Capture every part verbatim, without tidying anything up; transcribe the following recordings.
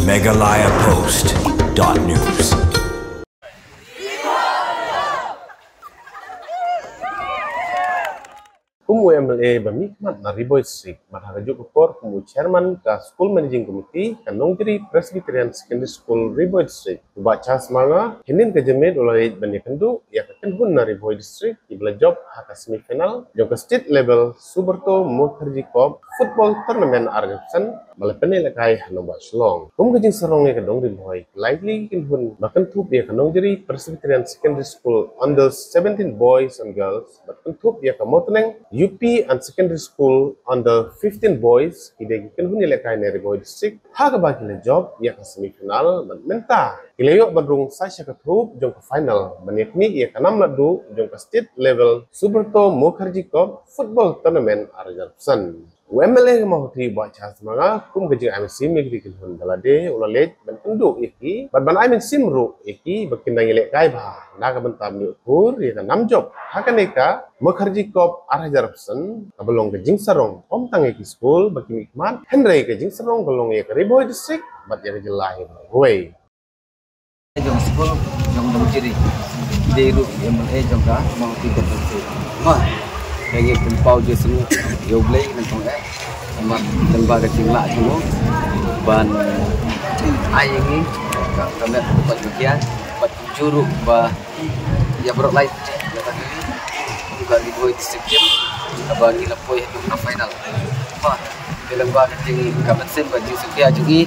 Meghalaya Post dot news. Kum u M L A ba mihkhmat na Ri Bhoi District, bad ha kajuh ka por kum u chairman ka School Managing Committee ka Nongjri Presbyterian Secondary School, Ri Bhoi District, u Bah Charles Manga, hynnin ka janmiet u la leit ban ïakynduh ïa ka kynhun na Ri Bhoi District kiba la jop ha ka semi final jong ka state level Subrata Mukherjee Cup football tournament ar hajar arphew san, ba la pynlehkai ha Nongbah Shillong. Kum ka jingsarong ïa ka dong Ri Bhoi, lai tylli ki kynhun ba kynthup ïa ka Nongjri Presbyterian Secondary School under seventeen boys and girls bad kynthup ïa ka Mawtneng U P and Secondary School under fifteen boys, ki dei ki kynhun ïalehkai na Ri Bhoi District, ha kaba ki la jop ïa ka semi final bad mynta ki la ïoh ban rung sa sha ka thup jong ka final ban ïaknieh ïa ka nam ladduh jong ka state level Subrata Mukherjee Cup football tournament ar hajar arphew san. U M L A ka Mawhati, Bah Charles Manga, kum ka jingai mynsiem ïa ki kynhun, da lade u la leit ban kynduh ïa ki bad ban ai mynsiem ruh ïa ki ba kin dang ïalehkai bha na ka bynta ban ïoh khur ïa ka nam jop ha kane ka Mukherjee Cup ar hajar arphew san, kaba long ka jingsarong ym tang ïa ki skul ba ki mihkhmat, hynrei ka jingsarong ka long ïa ka Ri Bhoi District bad ïa ka jylla hi baroh kawei. Jong skul jong Nongjri, dei ruh ïa M L A jong ka Mawhati Constituency. Ma, ka ngi pynpaw jingïaseng ïa U Blei nyngkong eh, namar lyngba ka jinglah jong u ban ai ïa ngi ka talent, ka jingkit bad kumjuh ruh ba ïa baroh lai ïa ka Ri Bhoi District team, kaba ngi la poi haduh ka final. Ma, te lyngba ka jing, ka mynsiem, ka jingsngewsih jong i,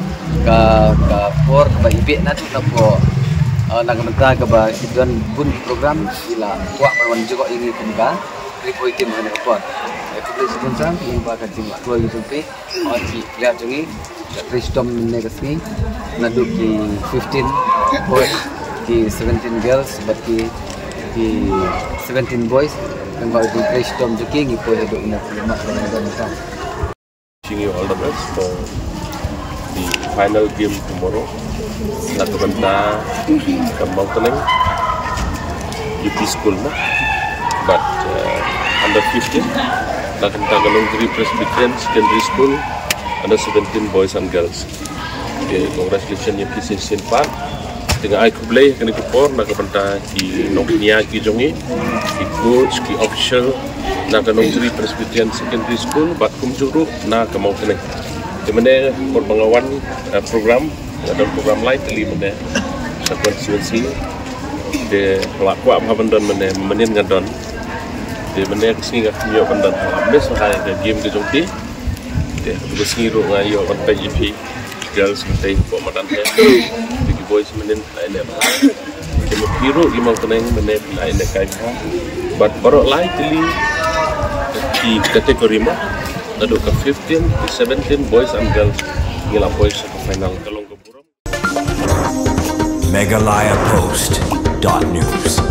ka, ka por kaba i beh naduh napoh, eh, na ka bynta kaba ki don bun ki program, i la kwah ban wan jngoh ïa ngi kum ka Ri Bhoi team ha kane ka por. Ïa, khublei shibun, lyngba ka jingkwah jong phi. Ong ki player jong ngi, ka trei shitom mynne ka sngi, naduh ki fifteen boys, ki seventeen girls bad ki, ki seventeen boys. Lyngba ka jingtrei shitom jong ki ngi poi haduh mynne, mat ba ngi don mynta. Wishing you all the best for the final game tomorrow. Na ka bynta ka Mawtneng U P School mo, bad, eh, under fifteen, na ka bynta ka Nongjri Presbyterian Secondary School under seventeen boys and girls. Okay, congratulations ïa phi shisien pat. Te nga ai khublei ha kane ka por na ka bynta ki nongkñia ki jong ngi, ki coach, ki official na ka Nongjri Presbyterian Secondary School bad kumjuh ruh na ka Mawtneng. Te mynne por ba nga wan, eh, program, nga don program lai tylli mynne sa constituency. Te nga kwah bha ban don mynne, mynnin nga don. Te mynne ka sngi nga kham ïoh ban don, nga miss bha ïa ka game ka jong phi. Te ha ka sngi ruh nga ïoh ban peit ïa phi. Girls mynta hapoh madan te. Te ki boys mynnin phi la ïaleh bha. Te ma phi ruh ki Mawtneng mynne phi la ïalehkai bha. Bad baroh lai tylli ki category mo, naduh ka fifteen to seventeen boys and girls, ngi la poi sha ka final. Ka long ka burom. Meghalaya Post dot news.